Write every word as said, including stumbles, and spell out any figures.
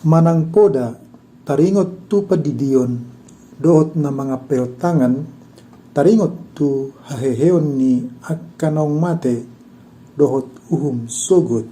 Manang poda taringot tu pandidion dohot na mangampehon tangan taringot tu haheheon ni angka naung mate dohot uhum sogot.